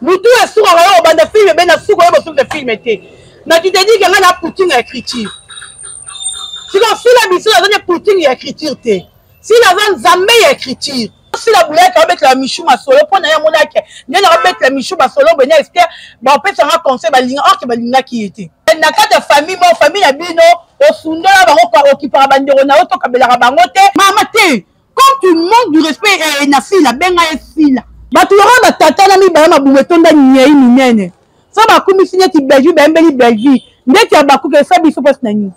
Mutu esukaka yo obanda film be na suka oyeba osuka film te. Na tu te dis que nga na poutine ya écriture. Siko sila biso aza ne poutine ya écriture te. Sila aza nzambe ya écriture. Sila bulaki abetela Michou masolo mpo na ye amonaki nde na abetela Michou masolo boye na Esther bapesa nga conseil balinga or que balingaki ye te. Na kati ya famille moko famille na bino osundola bango okipaka bandeko na yo tokabelaka bango te. Mama te Quand tu manques du respect eh, na fila benga ye fila. Bato lokola batata na mibale mabumu etonda nyei minene so bakumisi neti Bellevue bayembeli Bellevue ndeti ya bakuka esa biso mpasi na nini?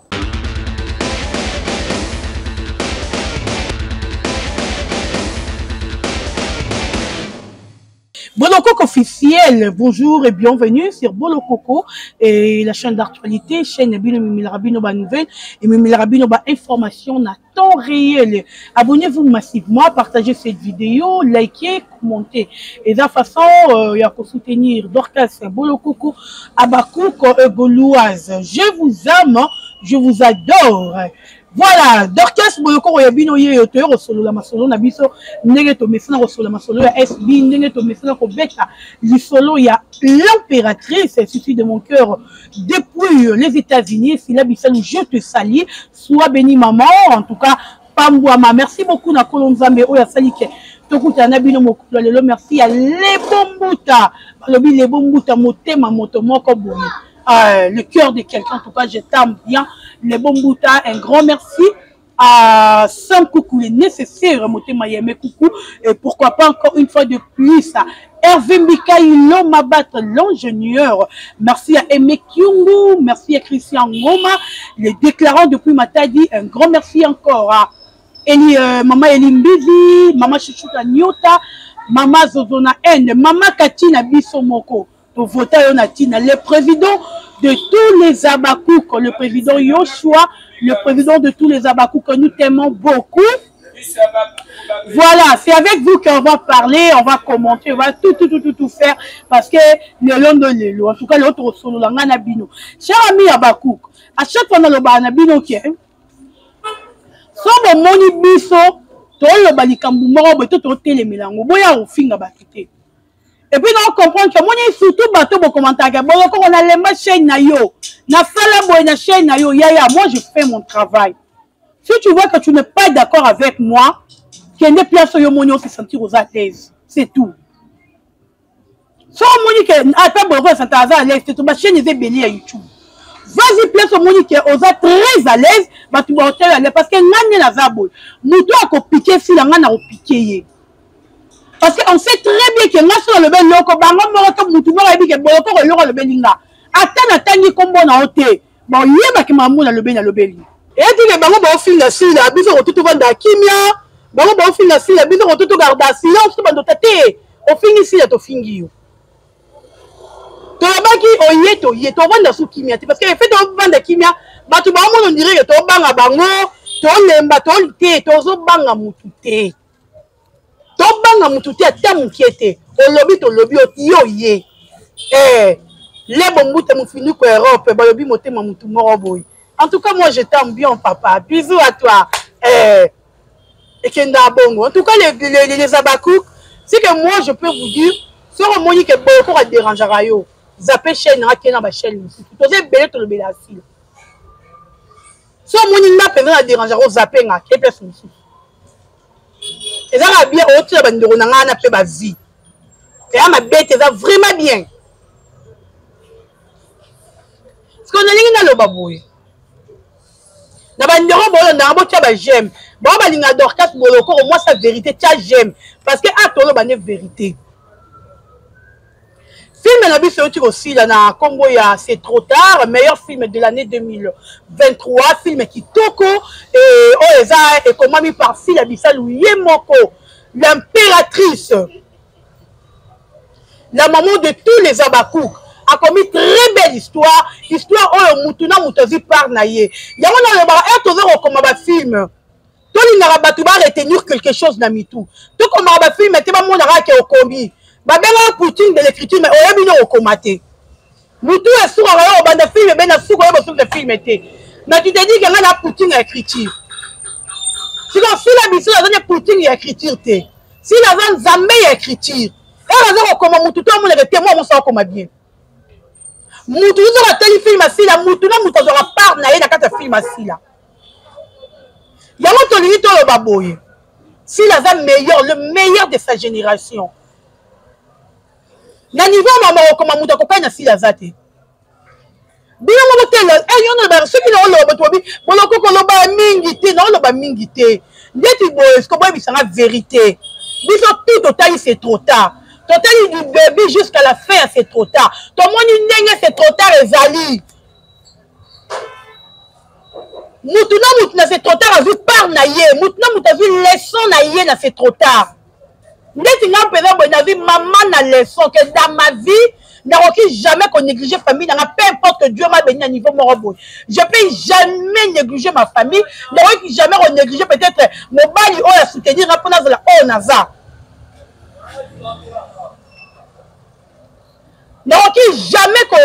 Bolokoko officiel, bonjour et bienvenue sur Bolokoko et la chaîne d'actualité, chaîne bino mimilaka bino ba nouvelles et mimilaka bino ba informations na temps réel. Abonnez-vous massivement, partagez cette vidéo, likez, commentez. Et de la façon euh, ya ko soutenir Dorcas Bolokoko Abakouk euh, Gauloise. Je vous aime, je vous adore. Voilà, Dorcas Bolokoko ya bino ye toye kosolola masolo na biso ndenge tomesana kosolola masolo ya SB ndenge tomesana kobeta lisolo ya l'impératrice suffit de mon cœur depuis les États-Unis Sila Bisalu je te salue sois béni maman en tout cas pambwama merci beaucoup na kolo nzambe oyo asali ke tokutana na bino mokolo ya lelo merci ya lebo mbuta balobi lebo mbuta motema moto moko boye le cœur de quelqu'un en tout cas je t'aime bien lebo mbuta un grand merci à Sam Coucou, le nécessaire, motema yeme coucou, et pourquoi pas encore une fois de plus à Hervé Mikaïlo Mabat, l'ingénieur. Merci à Aimé Kyungu, merci à Christian Ngoma, les déclarants depuis Matadi, un grand merci encore à Eli, Mama Eli Mbizi, Mama Chuchuta Nyota, Mama Zozona N, Mama Katina Bisomoko, Tovota yo na tina, le président de tous les Abakouk, le président Yoshua, le président de tous les Abakouk, nous t'aimons beaucoup. Voilà, c'est avec vous qu'on va parler, on va commenter, on va tout, tout, tout, tout, tout faire parce que le long de lelo, en tout cas, l'autre solo, la ngana bino. Cher ami Abakouk, à chaque fois, on a bino qui so bomoni biso toloba likambo moko boye to totelemela yango boya kofinga bato te et puis na comprendre que omoni surtout bato bokomantaka bolokoko na lemba chaîne na yo nasala boye na chaîne na yo yaya moi je fais mon travail si tu vois que tu n'es pas d'accord avec moi kende place oyo omoni ose sentir oza à l'aise c'est tout so omoni ke ata boloko esanta aza à l'aise te to bachaîne eza ebele ya youtube vas-y place omoni ke oza très à l'aise bato baotala à l'aise parce que ngai nde naza boye moto akopike sila ngai nakopike ye parce que on sait très bien que nga soki nalobi eloko bango moko to mutu moko ayebi ke bolokoko eloko alobeli nga ata natangi nkombo na yo te boyebaki makambo nalobeli nalobeli eyaki ke bango baofinga sila biso kotu tovanda kimia bango baofinga sila biso kotu togarda silence to bandota te ofingi sila tofingi yo tolobaki oye toye tovanda su kimia te parce que efe tovanda kimia bato baomona ondire ke tobanga bango tolemba to te tozobanga mutu te tobanga mutu te ata mokie te olobi tolobi yo ye eh, lebo mbuta mofiniko europe balobi motema mutu moko boye en tout cas moi je t'aime bien papa bisous à toi eh, ekenda bongo en tout cas les, les, les, les abakouk c'est que moi je peux vous dire soki omoni ke boloko aderangeaka yo zape chaîne nanga ke na bachaîne mosusu toza ebele tolobela asila so omoni nga mpenza na derangeaka ozape nga ke place mosusu ezaka bien ootila bandeko na ngai wana mpe bavie eya mabe te eza vraiment bien sikoyo nalingi naloba boye na bandeko bolandaka botya ba j'aime bao balinga dorcas bolokoko mwasi ya vérité tya j'aime parce que a toloba nde vérité Film na biso euti kosila na kombo ya C'est trop tard, meilleur film de l'année 2023, film kitoko et oyo eza ekomami par Sila Bisalu ye moko, l'impératrice, la maman de tous les Abakouk. akomi très belle histoire, histoire oyo mutu na mutu azwi part na ye. Yango nalobaka ere toza kokoma ba film tolingaka bato ba retenir quelque chose na mitu tokomaka bafilme te bamonaka ke okomi babengaka poutine de l'écriture mais oyebi nde okoma te mutu esukaka yo obanda filme be na suka oyeba osuka filme te mais tu te dis ke ngai na poutine ya écriture sikoyo sila biso aza nde poutine ya écriture te sila aza nzambe ya écriture. Ere aza kokoma mutu to amonaka te mwa mosa akoma bien. Mutu nyonso atali film asila, mutu na mutu azwaka part na ye na kati ya film asila. Yango tolingi toloba boye. Sila aza meilleur, le meilleur de sa génération. Na niveau mama okoma mutu akokani na Sila aza te. Bino moko te eh, yo naloba soki naoloba bato babi boloko koloba mingi te, naoloba mingi te. Ndeti boye siko boyebisanga vérité. Biso tout totali c'est trop tard. Totali du début jusqu'à la fin c'est trop tard. Tomoni ndenge c'est trop tard ezali. Mutu na mutu na c'est trop tard azwi part na ye, mutu na mutu azwi leçon na ye na c'est trop tard. Ndeti nga mpenza boye nazwi mama na leçon que dans ma vie nakoki jamais ko négliger famille nanga, peu importe que Dieu m'a béni na niveau moko boye, je peux jamais négliger ma famille, nakoki jamais ko négliger peut-être mobali oyo asoutenir nga mpo nazala oyo naza. Nakoki jamais ko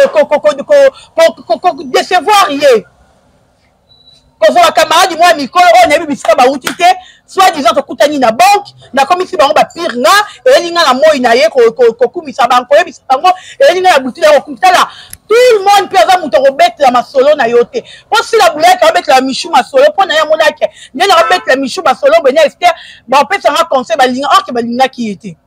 décevoir ye. Kozala camarade mwa mikolo oyo nayebi bisika bawuti te, soit disant tokutani na banque, nakomisi bango bapire nga, eyeli nga na moi na ye kokumisa bango, koyebisa bango, eyeli nga na butu na ye kokumisa. Tala, tout le monde mpe aza moto akobetela masolo na yo te. Mpo Sila Bulaki akobetela Michou masolo, mpo na ye amonaki nde nakobetela Michou masolo boye na Esther, bapesa nga conseil, balinga or ke balingaki ye te.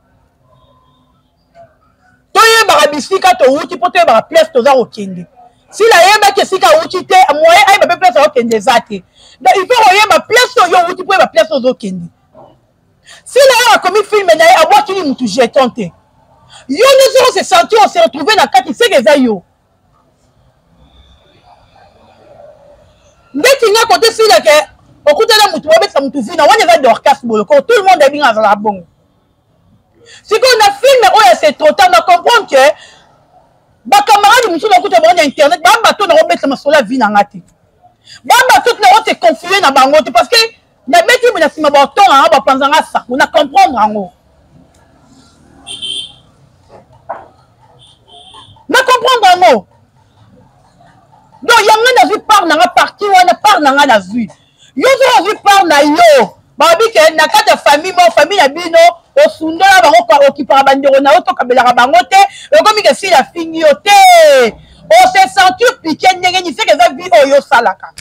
Toyebaka bisika towuti mpo toyebaka place toza kokende. Sila ayebaki esika awuti te, moyen ayeba mpe place akokende eza te. Donc il faut koyeba place oyo owuti mpo oyeba place ozokende. Sila oyo akomi filme na ye abwakili mutu jeton te. Yo nde soki ose sentir ose retrouver na kati seke eza yo. Ndeti nga kote Sila ke okutana mutu babetisa mutu vina wana eza Dorcas Boloko, tout le monde ayebi nga azala bongo. Sikoyo na film oyo c'est trop tard, na comprendre que ba camarades mosusu nakuta bango na internet, ba bato na kobetisa masolo ya vie na nga te, ba bato na ko te confier na bango te, parce que nabeti boye na nsima baotonga yango bapanza nga sango, na comprendre yango, na comprendre yango. Donc yango nazwi part na nga, partie wana part na nga nazwi. Yo soki ozwi part na yo, balobi ke na kati ya famille moko, famille na bino osundola bango, okipaka bandeko na yo to okabelaka bango te, ekomi ke Sila afingi yo te, ose sentir piqué ndenge nini? Seke eza vie oyo osalaka,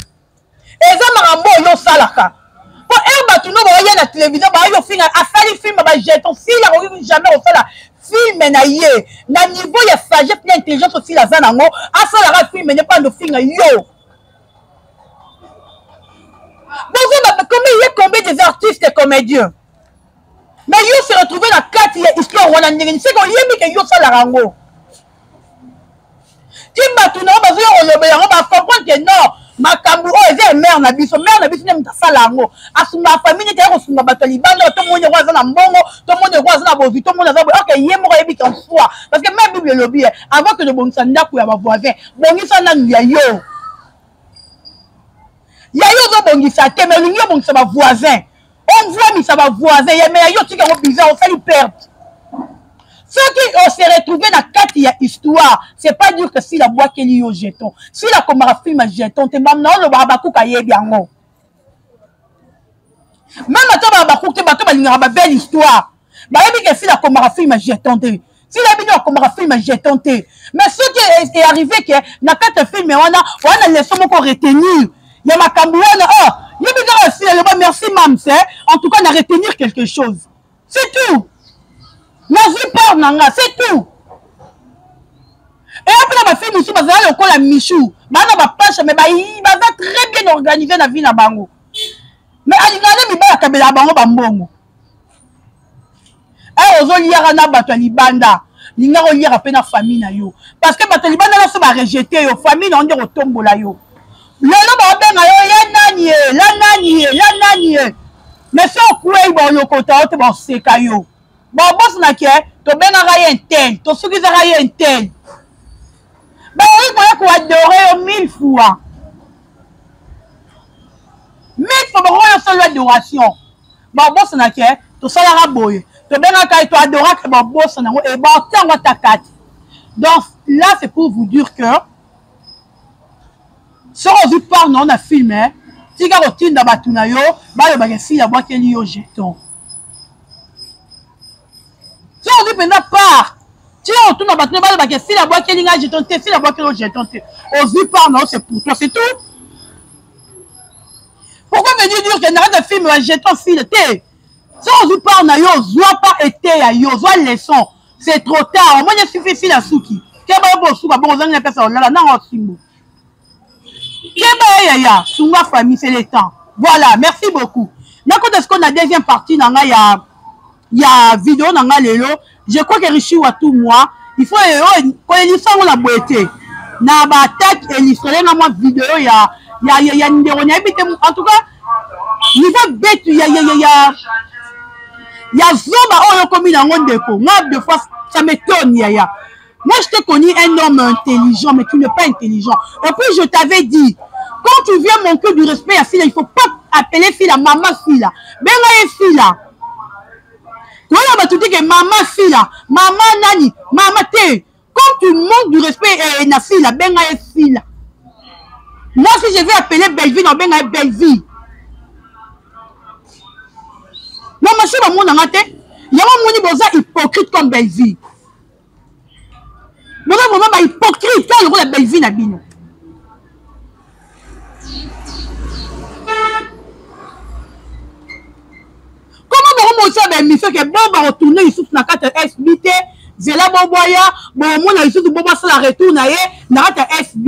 eza makambo oyo osalaka. Po heure bato no baoya na télévision baoyo ofinga asali film ba jeton, Sila akoki jamais kosala film na ye na niveau ya sagesse na intelligence. Sila aza nango, asalaka film ne pando finga yo. Bonjour, combien il y a combien des artistes et comédiens? Mais yo se retrouver na kati ya histoire wana ndenge nini? C'est que oyebi ke yo osalaka yango. Ti bato na yo bazoya kolobela yango, ba comprendre que non, makambo oyo eza ya mère na biso, mère na biso nde moto asala yango. Asungaka famille neti aya kosunga bato ya libanda, tomoni yango aza na mbongo, tomoni yango aza na bozwi, tomoni aza boye. Ok, ye moko ayebi qu'en soi. Parce que même Bible elobi, avant que tobongisa ndako ya ba voisins, bongisa nanu ya yo. Ya yo ozobongisa te, mais olingi obongisa ba voisins. Omvwamisa ba voisins, ya mais ya yo tika yango bizarre, osali perte. Soki on se retrouve na kati ya histoire, c'est pas dire que Sila abwakeli yo jeton. Sila akomaka film ya jeton te, mbam na olobaka bakuka ayebi yango. Même ata ba bakuka te, bato balingaka ba belle histoire. Bayebi ke Sila akomaka film ya jeton te. Sila bino akomaka film ya jeton te. Mais soki est arrivé ke na kati ya film wana, wana leçon moko retenir ya makambo wana, oh, yebi kaka Sila loba merci mams, hein? En tout cas na retenir quelque chose. C'est tout. Nazwi part na nga, c'est tout. Et puis na ba filles mosusu bazala lokola Michou, bana ba pacha mais ba baza très bien organisé na vie na bango. Mais alingana na mibali akabela bango ba mbongo. Eh, ozoliaka na bato ya libanda, linga koliaka pe na famille na yo, parce que bato ya libanda nyonso ba rejeter yo, famille na yo nde kotombola yo. Lelo babenga yo ye nani ye, la nani ye, la nani ye, mais so okwei baolokota yo te, baoseka yo, babosana ke tobengaka ye intel, tosukisaka ye intel, bakoki koya koadore yo 1000 fois, 1000 fois bakoki koya solo adoration, babosana ke tosalaka boye, tobengaka ye, toadoraka, babosana yango e baotia yango ata kati. Donc là c'est pour vous dire que soki ozwi part na yo na film, tika kotinda bato na yo balobaka Sila abwakeli yo jeton. Soki ozwi mpenza part, tina otuna bato ne balobaka Sila abwakeli ngai jeton te, Sila abwakeli yo jeton te, ozwi part na yo, c'est pour toi, c'est tout. Pourquoi venir dire que na kati ya film ba jeton Sila te? Soki ozwi part na yo, ozwa part eteya yo, ozwa leçon, c'est trop tard. Omoni esifi Sila suki keba yo bosuka bongo ozangi na place ya kolala nanga osimbo keba ye yaya, sunga famille, c'est le temps. Voilà, merci beaucoup. Nakota sikoyo na deuxième partie na ngai ya video na ngai lelo. Je crois que Richi Watumwa, il faut koyelisa yango na boye te na baattaque illustrele nga mwa video ya ndeko nayebi te. En tout cas, niveau betu ya zoba oyo okomi nango ndeko nga, deux fois ça m'étonne yaya. Moi, je t'ai connu un homme intelligent, mais tu n'es pas intelligent. Et puis, je t'avais dit, quand tu viens manquer du respect à Sila, il faut pas appeler Sila maman Sila. Benga ye Sila. Voilà, bah, tu dis que maman Sila, maman Nani, maman T. Quand tu manques du respect na Sila, benga ye Sila. Moi, si je vais appeler Bellevue, non, benga ye Bellevue. Non, ma soeur, mon angate, yango moni boza hypocrite comme Bellevue. Boza vraiment ba hypocrite kaka lokola Bellevue na bino. Comment bokomosala ba émission ke bo bakotourne lisusu na kati ya SB te, zela boboya bomona lisusu bo basala retour na ye na kati ya SB.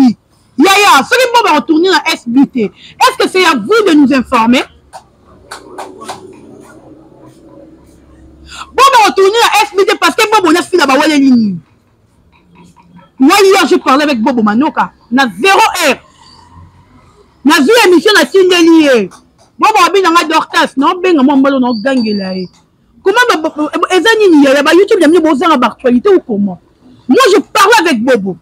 Yaya, soki bo bakotourne na SB te, est ce que c'est à vous de nous informer? Bo bakotourne na SB te parce que bobo na Sila baweleli nini? Moi hier j'ai parlé avec Bobo Manoka na 0 heure, nazwi émission natindeli ye. Bobo abi nanga Dorcas, naobenga mwa mbalo naogangela ye. Comment eza nini yaya, ba YouTube ya bino bozanga ba actualité ou comment? Moi je parle avec Bobo.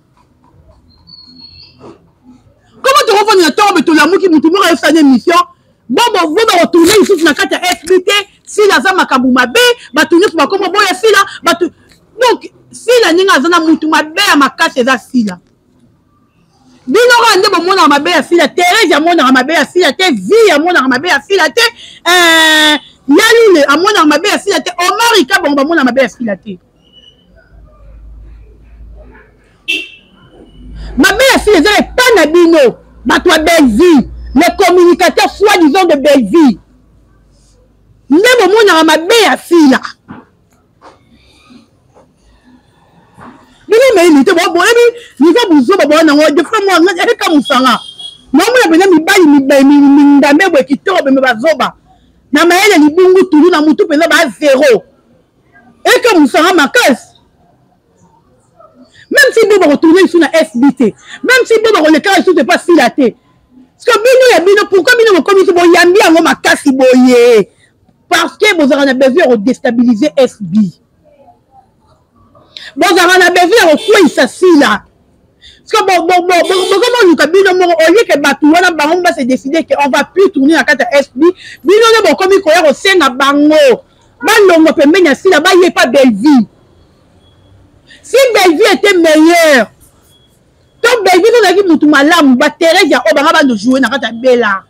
Comment tokovanda na ntongo tolamuki mutu moko ayosala émission bobo bo bakotourne lisusu na kati ya SB te, Sila aza makambo mabe, bato nyonso bakoma boya Sila bato. Donc Sila ndenge aza na mutu mabe ya makasi eza Sila. Bino kaka nde bomonaka mabe ya Sila. Therese amonaka mabe ya Sila te, Vi amonaka mabe ya Sila te, Yalule amonaka mabe ya Sila te, Omar Ikabongo bamonaka mabe ya Sila te. Mabe ya Sila eza epa na bino bato ya Bellevue, les communicateurs soi-disant de Bellevue nde bomonaka mabe ya Sila. Bino mayele te, boyebi niveau buzoba boya nango. Des fois moi eka mosanga naomona mpenza mibali mindambe boye kitoko beme bazoba na mayele libungu tulu na mutu mpenza ba zero eka mosanga makasi. Même si bo bakotourne lisusu na SB te, même si bo bakolekaka lisusu epa Sila te, parce que bino ya bino, pourquoi bino bokomi so boyambi yango makasi boye? Parce que bozalaka na besoin ya kodestabiliser SB, bozalaka na besoin ya kokweyisa Sila. Parce que bokomi oluka bino moko olie ke bato wana bango ba se décider ke on va plus tourner na kati ya SB, bino nde bokomi koya kosenga bango balongwa pembeni ya Sila baye pa Bellevue. Si Bellevue était meilleure, to Bellevue tozalaki mutu malamu, ba Therese ya oyo banga bando jouer na kati ya Bella.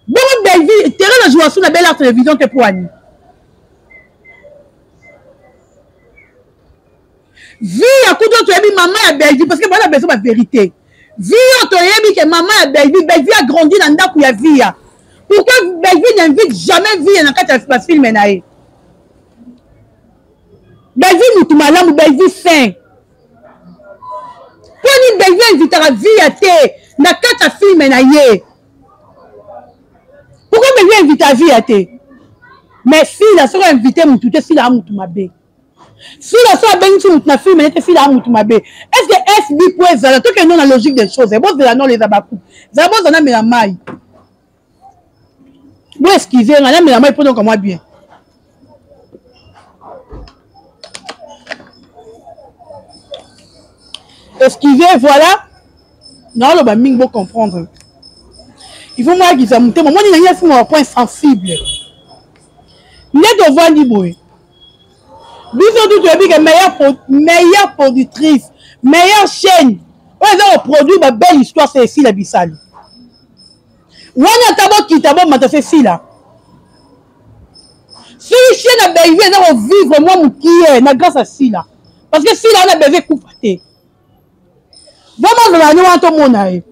Bongo Bellevue, Therese ajoua su na Bella télévision te po ani? Vie ya kutu toyebi mama ya Bellevue parce que bana besoin ba vérité. Vie oyo toyebi ke mama ya Bellevue, Bellevue a grandi na ndako ya Via. Pourquoi Bellevue n'invite jamais Via na kati ya ba film na ye? Bellevue mutu malamu, Bellevue saint. Poni Bellevue invitaka Via te na kati ya film na ye? Pourquoi Bellevue invitaka Via te? Mais Sila soki invité mutu te, Sila mutu mabe. Sila so abengisi mutu na film nete, Sila mutu mabe. Est-ce que SB po ezala tokende na logique des choses, bozela non les abaku. Zala bozala namela mai. Bo excuse nga namela mai po donc moi bien. Excusez, voilà. Naoloba mingi bo comprendre. Il faut moi akisa motema. Moni na ngi afinga point sensible. Nde tovandi boye. Biso tu toyebi ke meilleure productrice, meilleure chaîne oyo eza koproduire ba belle histoire, c'est Esila Bisali. Wana ata bokita bomata, c'est Sila. Soki chaîne ya Bellevue eza kovivre mwa mokie na grâce ya Sila, parce que Sila wana Bellevue ekufa te. Vraiment azala ni wana tomona ye.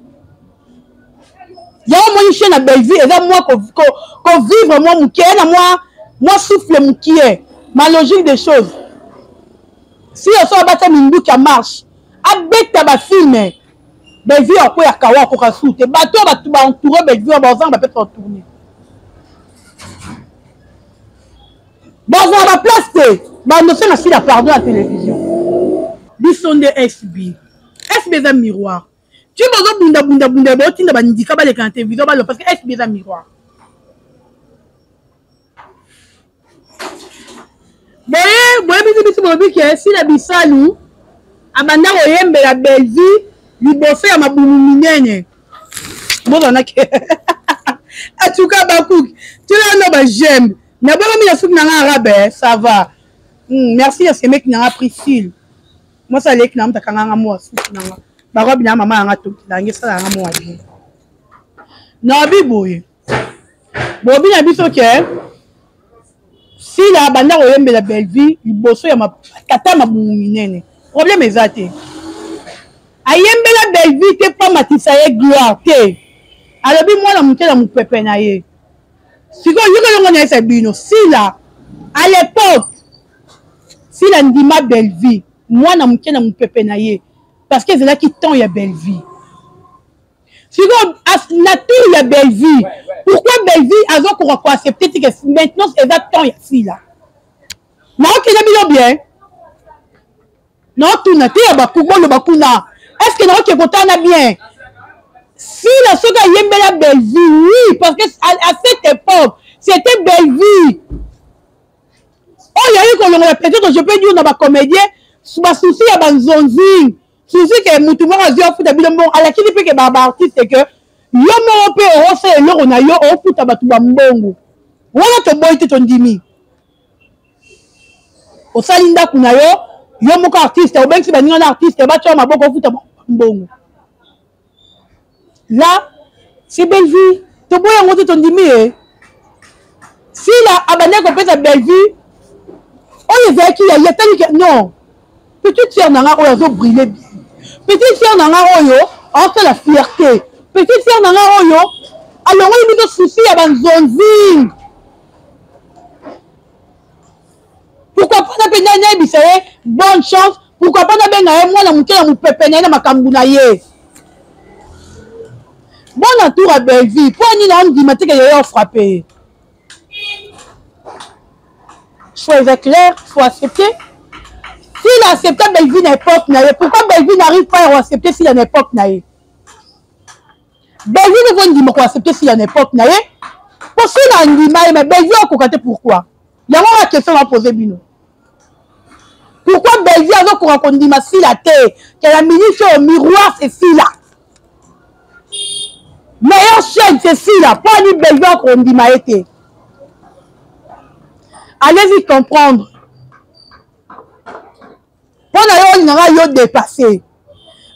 Yango omoni chaîne ya Bellevue eza mwa kovivre mwa mokie na mwa mwa souffle mokie, ma logique des choses. Sila so abata minduki ya marche, abeta ba films Bellevue akoya kawa akoka su te bato oyo bato baentoure Bellevue bazanga bapesa batourne bazwa baplace te banosenga sila pardon ya télévision. Biso nde SB. SB eza miroir. Ti bazobundabundabunda baotinda bandika baleka na télévision baloba parce que SB eza miroir. Boye boyebisi biso bolobi ke Sila Bisalu abanda koyembela Bellevue liboso ya mabumu minene. Bozanaki atuka bakuki tuna no ba j'aime nabongami na suki na nga arabe ça va. Merci ya semeki na nga Priscille mwasi aleki na moto akanga nga mwa suki na nga barobe na mama yanga tokila nge esala nga mwa bien nabi boye bobi na biso ke Sila abanda koyembela Bellevue liboso ya tata mabumu minene. Problème eza te, ayembela Bellevue te mpo amatisa ye gloire te, alobi mwana moke na mopepe na ye. Sikoyo yoka elongo nayesa bino, Sila à l'époque, Sila ndima Bellevue mwana moke na mopepe na ye parce que ezalaki temps ya Bellevue. Sikoyo na tour ya Bellevue, pourquoi Bellevue azokoka koaccepte tike maintenant eza temps ya Sila? Naokende bino bien, naotuna te ya boloba kuna, est ce que naoke kotana bien Sila soki ayembela Bellevue? Oui, parce que à cette époque c'était Bellevue oyo ayi kolongola peut-être je peux dire na bacomédien basusi ya banzonzi susi ke mutu moko azwi afuta bino mbongo, alakisi mpe ke baartiste ke yo moko mpe okosala eloko na yo, ofuta bato bambongo wana. Toboyi te, tondimi osali ndako na yo, yo moko artiste obengisi baninga na artiste batya maboko, ofuta mbongo. Là c'est Bellevue, toboyi yango te, tondimi ye. Sila abandaki kopesa Bellevue oyo ezalaki ya ye, atali ke non, petite sœur na nga oyo azobrille bien, petite sœur na nga oyo aosala fierté, petite sœur na nga oyo alongoli biso souci ya banzonzing, pourquoi pas na mpe nayebisa ye bonne chance, pourquoi pas nabenga ye mwana moke na mopepe na ye na makambo na ye. Bona tour ya Bellevue, mpo nini aondima te ke yeye ofrappe ye? Choix eza clair, faut accepter. S'il a accepté Bellevue na époque na ye, pourquoi Bellevue n'arrive pas à accepter Sila na époque na ye? Bellevue ne ndima ko accepter Sila na époque na ye, po Sila andima ye, mais Bellevue akoka te. Pourquoi? Yango la question na poser bino, pourquoi Bellevue azokoka kondima Sila te ke la minute oyo miroir c'est Sila, meilleure chaîne c'est Sila? Mpo ani Bellevue akondima ye te? Allez-y comprendre. Mpo na yo olingaka yo dépasse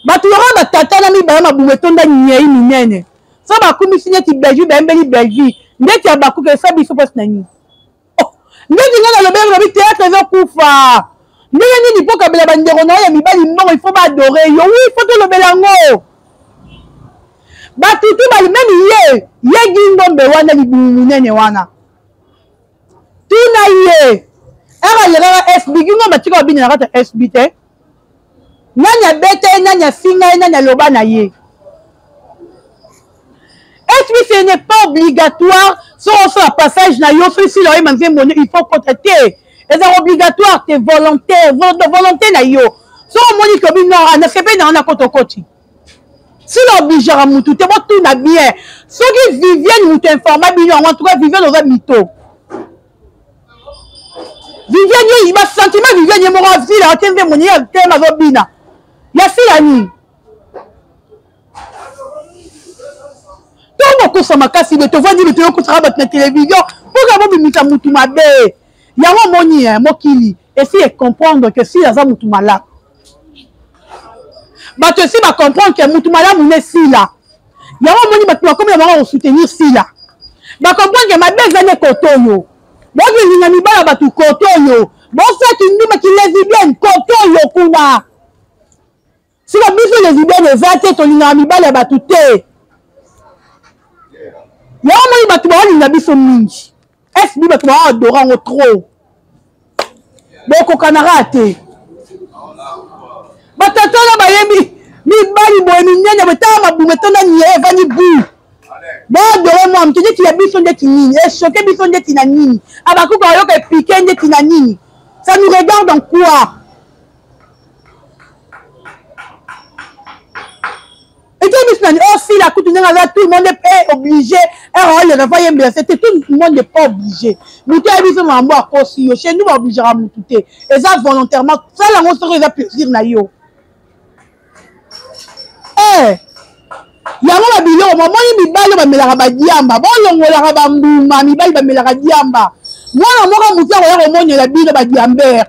bato lokola batata na mibale mabumu etonda nyei minene, so bakumisi neti Bellevue, bayembeli Bellevue ndeti ya bakuka esa biso mpasi na nini? Oh, ndeti ngai nalobelaki, lobi théâtre ezokufa ndenge nini mpo kabela bandeko na yo ya mibali mbongo, il faut baadore yo. Wi, faut tolobela yango. Batutu bali meme ye ye Gingombe wana libumu monene wana, tuna ye ere alekaka SB. Gingombe atika babina na kati ya SB te. Nani abeta ye? Nani afinga ye? Nani aloba na ye? SB, ce n'est pas obligatoire. Soki osala passage na yo, soki Sila oyeba nzembo, il faut kota te, eza obligatoire te, volontaire, volonté na yo. Soki omoni ke obi non, nasepeli na wana, kota okoti. Sila obligeaka mutu te. Botuna bien soki Viviane mutu informa bino yango. En tout cas Viviane oza mito. Viviane ye basentiment, Viviane ye moko asila atie nzembo ni ye telema azobina ya Sila nini? To bokosa makasi be tovandi be toyokosaka bato na télévision mpoka bobimisa mutu mabe. Yango omoni mokili esi ecomprendre ke Sila aza mutu malamu. Bato esi bacomprendre ke mutu malamu nde Sila. Yango omoni bato bakomi na bango kosoutenir Sila, bacomprendre ke mabe eza nde kote oyo. Bokolinga mibala bato kote oyo bosala kindumba kilesbienne kote oyo kuna. Sika biso lesbienne eza te, tolingaka mibali ya bato te. Yango moni bato baolinga biso mingi. SB bato baoadore yango trop. Bokokanaka te. Batata wana bayebi mibali boye minene boye, tala mabumu etonda nie evandi bu. Boadore mwa moto ndeti ya biso ndeti nini, echoke biso ndeti na nini, abakuka oyoka epike ndeti na nini. Ça nous regarde en quoi? Ete biso nani oh sila kutu ndenge aza tout le monde est obligé heure oleka fa yembela se te tout le monde n'est pas obligé motu ayebi biso makambo akosi yo chez nous baobligeaka motu te eza volontairement sala yango soki eza plaisir na yo eh yango babiloko mamoni mibali oyo bamelaka badiamba bolongolaka bambuma mibali bamelaka diamba mwana moko motu akoya komonela bino badiambere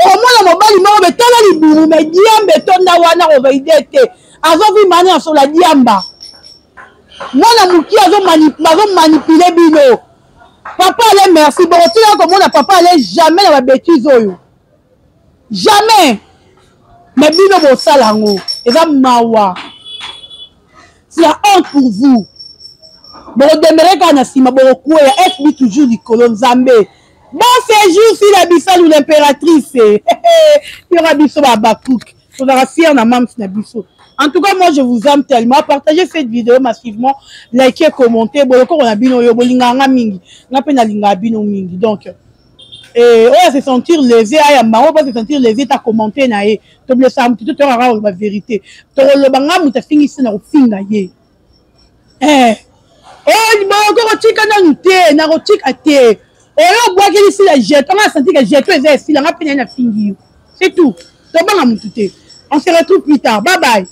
Okomona mobali moko be tala libumu me diamba etonda wana kozwa ide te azovimba na sola diamba mwana mokie azomanipule bino papa ale merci bokotika komona papa ale jamais na babetise oyo jamais me bino bosala yango eza mawa. C'est la honte pour vous. Bokodemere kaka na nsima bokokweya FB toujours likolo Nzambe. Bon séjour Sila Bisalu l'impératrice. Yoka biso ba Habacuc. Tozalaka fier na mams na biso. En tout cas, moi, je vous aime tellement. Partagez cette vidéo massivement. Likez, commentez. Boloko na bino yo bolinga nga mingi. Nga pe na linga bino mingi. Donc, eh, oyo se sentir lésé aya mbango pas se sentir lésé ta commenter na ye toblesaka motu te toyokaka koloba vérité tokoloba nga moto afingisi na kofinga ye eh. oyo oh, kokotika nanu te nakotika te oyo obwakeli sila jeton nga asanti ke jeton eza esila nga mpe naye nafingi yo c'est tout tobanga motu te on se retrouve plus tard bye bye.